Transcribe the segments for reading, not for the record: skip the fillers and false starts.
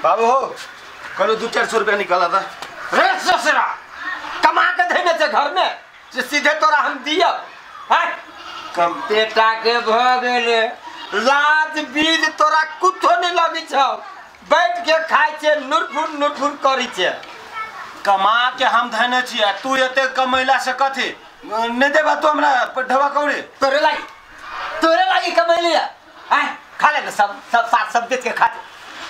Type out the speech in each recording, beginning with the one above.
बाबू हो कनो 2-400 रुपया निकाला था रे ससुरा कमा के धैने छे घर में से सीधे तोरा हम दियो हैं कम बेटा के भ गेले लाज बीज तोरा कुछो नहीं लगी छौ बैठ के खाइ छे नुरफुर नुरफुर करी छे कमा के हम धैने छी आ तू एते कमैला से कथी नहीं देबा तू हमरा ढवा कौड़ी तोरे लागी कमैली हैं खा ले सब सब साग सब बेच के खा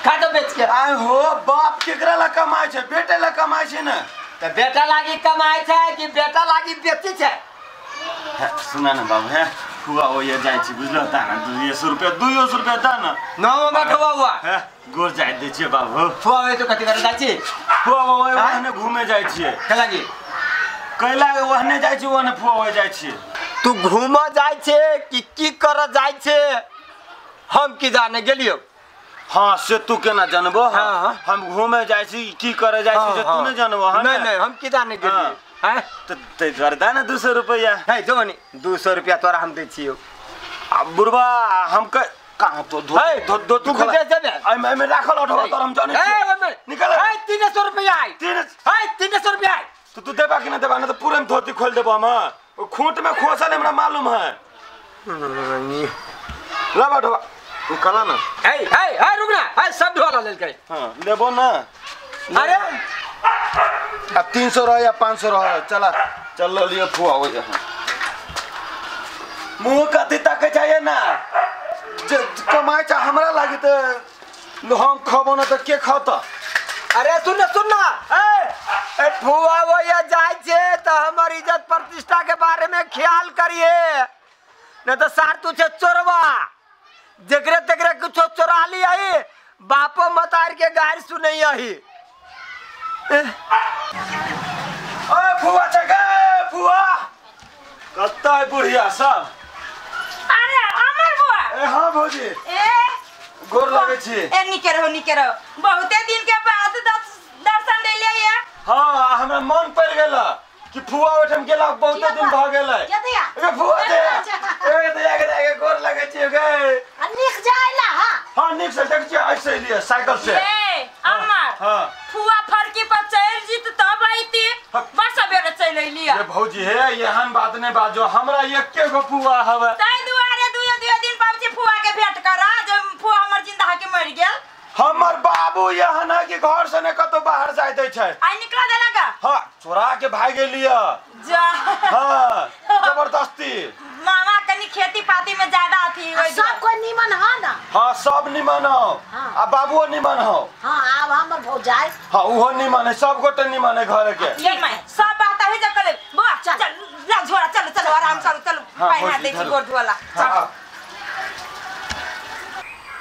खा दो बेच के आय हो बाप केकरा ला कमाय छै बेटे ला कमाय छै ने त बेटा लागी कमाय छै कि बेटा लागी बेची छै सुना ना बाबू है फुआ ओ ये जाय छी बुझलो ता ना 200 रुपया 200 रुपया दा ना नौ बैठवा हुआ है गोर जाय दे छी बाबू फुआ ओए तो कथि करे जाय छी फुआ ओए ओहने घूमे जाय छी कैला की कैला ओहने जाय छी ओहने फुआ ओए जाय छी तू घूम जाय छे कि की कर जाय छे हम की जाने गेलियो हां से तू केना जानबो हां हम घूमे जाय छी की करे जाय छी से तू नहीं जानबो हां नहीं नहीं हम की जाने गेलियो हैं तो ते द्वारे दा ना 200 रुपया है जो नी 200 रुपया तोरा हम दै छियो अब बुढ़वा हम कहां तो धो धो धो तू खुदे जेबे एमे एमे राखल उठवा तोरा हम जाने ए ओमे निकल है 300 रुपया आई है 300 रुपया आई तो तू देबा कि ना देबा ना तो पूरे में धोती खोल देबो हम ओ खूंट में खोसल हमरा मालूम है ला बैठवा निकला ना ए ए ए रुक ना ए सब ढोला लेलकै हां लेबो ना अरे अब 300 रह या 500 रह चला चल लियो फुआ हो यहाँ मुंह कथी तक चाहिए ना जे कमाई चा हमरा लागी त हम खबो ना त के खाता अरे सुन ना सुन ना ए ए फुआ वो या जाय छे त हमर इज्जत प्रतिष्ठा के बारे में ख्याल करिए न त सार तू छे चोरवा जकरे तकरे कुछो चोरा ली आई बापो मतार के गार सुनई आई ओए फुआ छे गे फुआ कत्ता है बुढ़िया सब अरे अमर बुआ ए हां भौजी ए गोर लगे छी ए निके रहो बहुते दिन के बाद दर्शन दे लिए हां हमरा मन पड़ गेल कि फुआ ओठम गेला बहुते दिन भ गेलै ए फुआ दे ए दे के गोर लगे छी गे आ निक जाइला हां हां निक से देख छी ऐसे लिए साइकिल से ए अमर हां फुआ फरकी पर चल जीत तब आईती बस सबेरे चल अइली ये भौजी हे एहन बात नहीं बाजो हमरा एके गो फुआ हवे तै दुआरे दुयो दुयो दिन पाबची फुआ के भेंट करा जब फुआ हमर जिंदा के मर गेल हमर बाबू यहां ना कि घर से ने कतो बाहर जाय दै छै आई निकला देला का हां चोरा के भाग गेलिय जा हां जबरदस्ती मामा कनी खेती पाती में ज्यादा अथी सब कोई निमन है ना हां सब निमन हो आ बाबूओ निमन हो हां आब हमर भौजाई हां उहो निमन है सब गोटे निमन है घर के ये मैं सब बात है जब कले बुआ चल ला झोरा चल चल आराम से चल पैना दे छी गोर धोला चल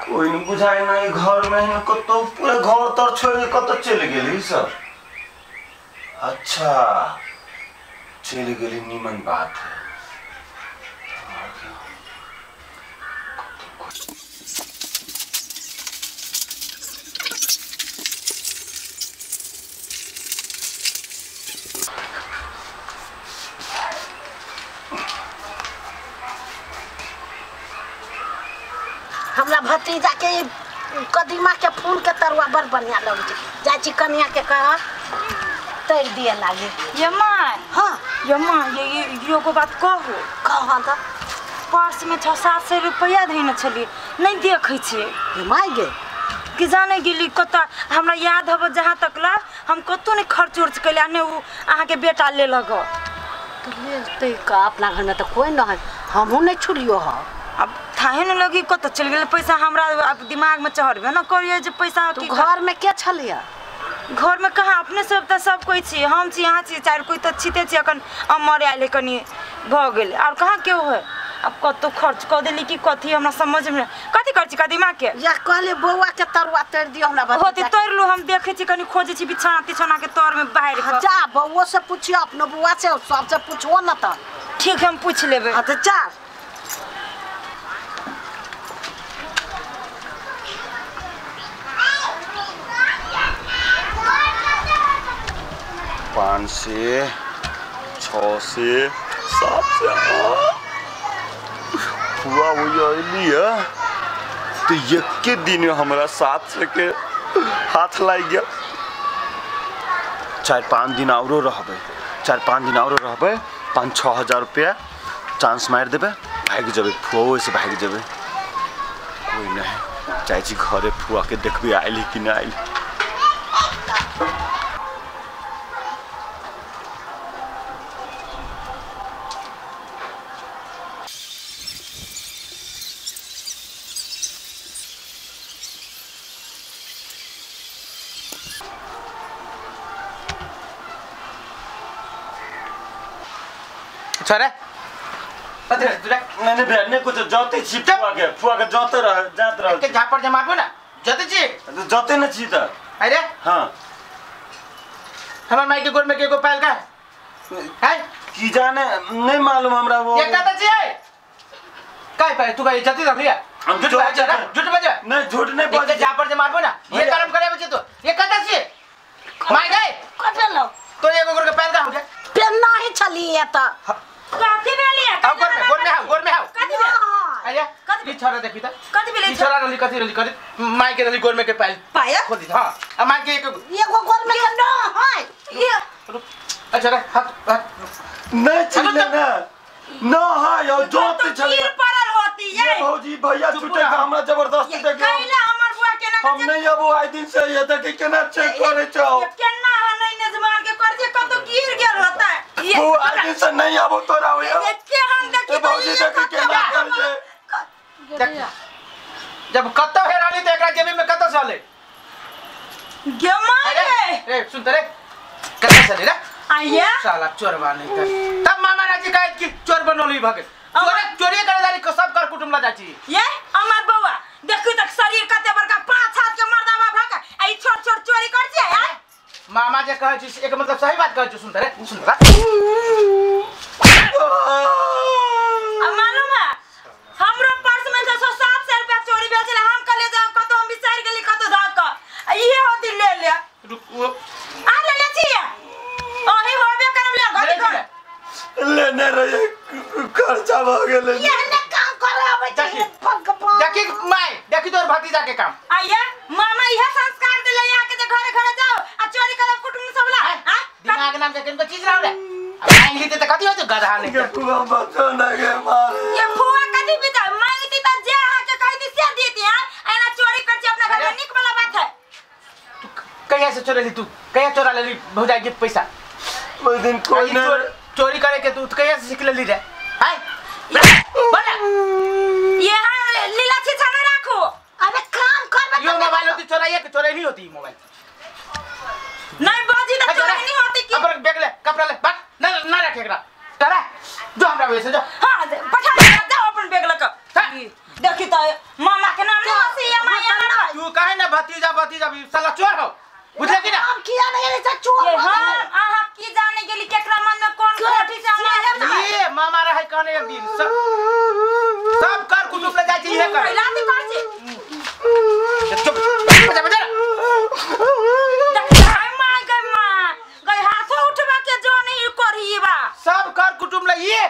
कोई नहीं बुझाए ना घर में न कतो पूरा घर तर छोड़ के कतो चल गेली सब अच्छा चल गेली निमन बात है हमरा भतीजा के कदीमा के फूल के तरुआ बड़ बढ़िया लगे छै जाय छी कनिया के कह तैर दिए लागे ये मां हां ये मां ये यो को बात कहू कह त पर्स में 600-700 रुपया धइने छली नहीं देखै छी ये माय गे कि जाने गेली कत हमरा याद हब जहाँ तक ला हम कतो नहीं खर्च उर्च कैले ने उ अहाँ के बेटा ले लग तो लेते का अपना घर में तो कोई न है हमहू नहीं छुलियो ह अब थाहे न लगी कत चल गेल पैसा हमरा अब दिमाग में चढ़बे न करिए जे पैसा तू घर में के छलिया घर में कहाँ अपने सब त सब कोई छी हम छी यहाँ छी चार कोई त छिते छी अखन अमर आइले कनी भ गेल और कहाँ केओ है अब कतो खर्च क देली कि कथी हमरा समझ में कथी कर छी कदीमा के या कहले बौआ के तरुआ तोड़ दियो हमरा भतीजा होती तोड़ लू हम देखे छी कनी खोजे छी बिछाना तिछाना के तर में बाहर के जा बौओ से पूछियो अपनो बौआ से सब से पूछो न त ठीक है हम पूछ लेबे हां त जा पाँच से 6 से 7 से फुआ वही अली है तो एक दिन हमरा 7 से के हाथ लागि गेल। 4-5 दिन औरो रहबै, 4-5 दिन औरो रहबै, 5-6 हजार रुपया चांस मारि देबै, भागि जेबै, फुओ से भागि जेबै। कोई नहीं जाइ छी घरे, फुआ के देखबै आइली कि नहि आइली। छोरा पत्र तुरा नहीं भैया नहीं कुछ जाते छी फुआ के जाते रह जात रह के झापड़ जे मारबो ना जाते छी जाते न छी त। अरे हां हमर माई के गोर में के को पायल का है की जाने नहीं मालूम हमरा वो ये कहता छी काय पायल तू का जाते रह लिया। हम झूठ बाजे झूठ बाजे नहीं झूठ नहीं बाजे के झापड़ जे मारबो ना ये कर्म करे बचे तो ये कहता छी माई गए कते लो तो एगो गोर के पायल का हो गया पेन्ना ही छली है त कथी भेलिए आओ गोर में गोर में आओ गोर में आओ कथी भेल आया कथी छोरा देखी त कथी भेलै छोरा रहली कथी रहली कथी माई के रहली गोर में के पायल पायल खोल दी। हां आ माई के एगो गोर में के न है ये अच्छा रे हाथ नहीं छले ना न है यो जोत छले गिर पड़ल होती ये भौजी भैया छूटे हमरा जबरदस्ती देख कैला हमर बुआ केना हम नहीं अब आई दिन से ये तक केना चेक करे चाहो केना है नहीं नजमान के कर जे कतो गिर गेल होता ये वो आई दिन से नहीं अब तोरा होया ये केहन देखी भौजी देख केना कर जे जब कतो हेराली त एकरा जेबी में कतो चले गे मारे ए सुन त रे कतो चले रे आया साला चोरवा नहीं कर तब मामा राजी कहे कि चोर बनोली भगे चोर चोरी करे दारी सब कर कुटुंब ला जाची ये हमर बउआ देखू तक शरीर कते बड़का 5 हाथ के मर्दावा भग आ ई छोट छोट चोरी कर छी यार। मामा जे कहै छी एक मतलब सही बात कहै छी सुन त रे सुन त आ मालूम है हमरो पर्स में 700 रुपया चोरी भेल छले। हम कहले जे कतो हम बिसरि गेली कतो धक क आ इहे होती ले ले रुक वो आ ले ले छी ओही होबे करब ले घर घर लेने रहे खर्चा भ गेलै। ये ने काम करे आबै छै भगवान देखी my देखी तोर भतीजा के काम आइए मामा इहे संस्कार देले यहाँ के जे घरे घरे जाओ आ चोरी करब कुटुंब सब ला। हां दिमाग नाम के किनको चीज राव रे अब मांग लीते त कथी होत गधा नहीं के फुआ बचो ना के मारे ये फुआ कथी बिता मांगती त जे अहाँ के कह दी से देती। हां एना चोरी कर छी अपना घर में निक वाला बात है। तू कहिया से चोरी ली तू कहिया चोरा लेली भौजाई के पैसा ओइ दिन कोई ना चोरी करे के तू कहिया से सीख लेली रे हाय बोला ये हां लीला छीछा न राखो। अबे काम करबे यो मोबाइल होती चोराई के चोराई नहीं होती मोबाइल नहीं बाजी त चोरी नहीं होती की अपन बैग ले कपड़ा ले बस ना ना रखे एकरा तोरा जो हमरा वैसे जो। हां पठा जाओ अपन बैग लक देखी त मामा के नाम नहीं हसी ये माया ना तू काहे ना भतीजा भतीजा साला चोर हो बुझले कि ना हम किया नहीं रे चोर ये हां आहा की जाने गेली केकरा मन में कौन कोठी से हमारे ये मामा रहे कहने एक दिन सब सब कर कुटुंब ले जाय छी इहे कर लाती कर छी चुप बजा बजा देख मां के मां गई हाथो उठबा के जो नहीं करही बा सब कर कुटुंब ले ये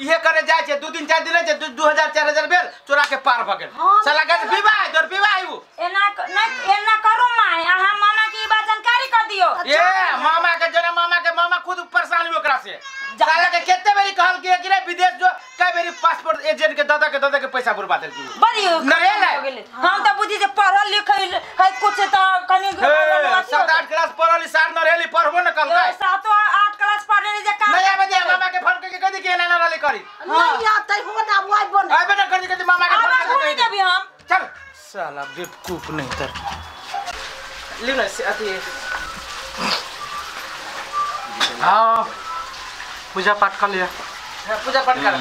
इहे करे जाय छै 2 दिन 4 दिन छै 2000 4000 भेल चोरा के पार भ गेल साला गज पीबा दर पीबा आइबू एना नहीं एना करू my आहा मामा की बात जानकारी कर दियो ये मामा के जना मामा के मामा खुद परेशान हुए ओकरा से साला के केते बेरी कहल के कि रे विदेश जो कई बेरी पासपोर्ट एजेंट के दादा के पैसा बर्बाद देलकी बड़ी नरेल हम त बुझी जे पढ़ल लिखल है कुछ त कनी 7 8 क्लास पढ़ल सार नरेली पढ़बो न कलकै 7 8 क्लास पढ़ले जे काम नहीं आबे दे मामा के फोन करके कह दी कि एना ना रहले करी नहीं आते हो ना आबो बन आबे ना करी कदी मामा के फोन करके कह देबी हम चल साला बेवकूफ नहीं तर लियो ना अथी। हां पूजा पाठ कर लिया। पूजा पाठ कर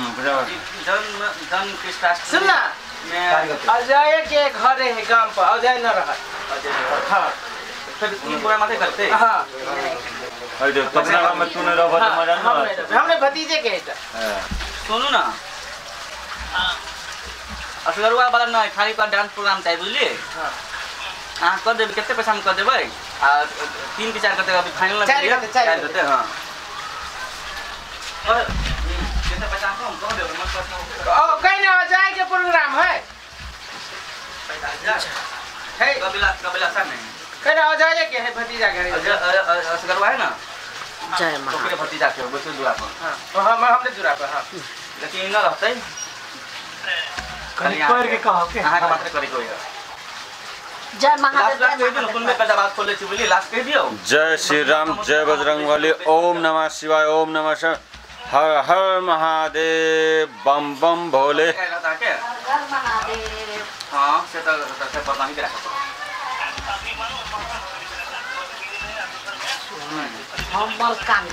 जन्म कृष्णाष्टमी सुन ना अजय के घरे है गांव पर अजय न रहा। हां फिर तीन गोरा माथे करते। हां अरे तब ना में तू नहीं रहो तो मजा ना हमने भतीजे के है। सुनू ना असगरुआ वाला नहीं खाली पर डांस प्रोग्राम चाहिए बुझलिए। हां अहाँ कर देबै कते पैसा में कर देबै आ 3 के 4 करते अभी फाइनल ना चार देते। हां और कितना पैसा हम कह देबै मत ओ कहीं ना जाए के प्रोग्राम है पैसा है कबिला कबिला सा नहीं कहना हो जाए के है भतीजा के असगरवा है ना जय मां ओकरे भतीजा के बैठल दुरा पर। हां हम हमने जुरा पर। हां लेकिन न रहतै कनी कर के कहो के अहाँ के मात्र करे के होय। जय महादेव। लास्ट कह दियौ सुनबे कर बात खोले छी बुझली लास्ट कह दियौ। जय श्री राम जय बजरंगबली ओम नमः शिवाय ओम नमः शिवाय हर हर महादेव बम बम भोले। हर महादेव। हां से त से बदनामी के राखत हमर काम।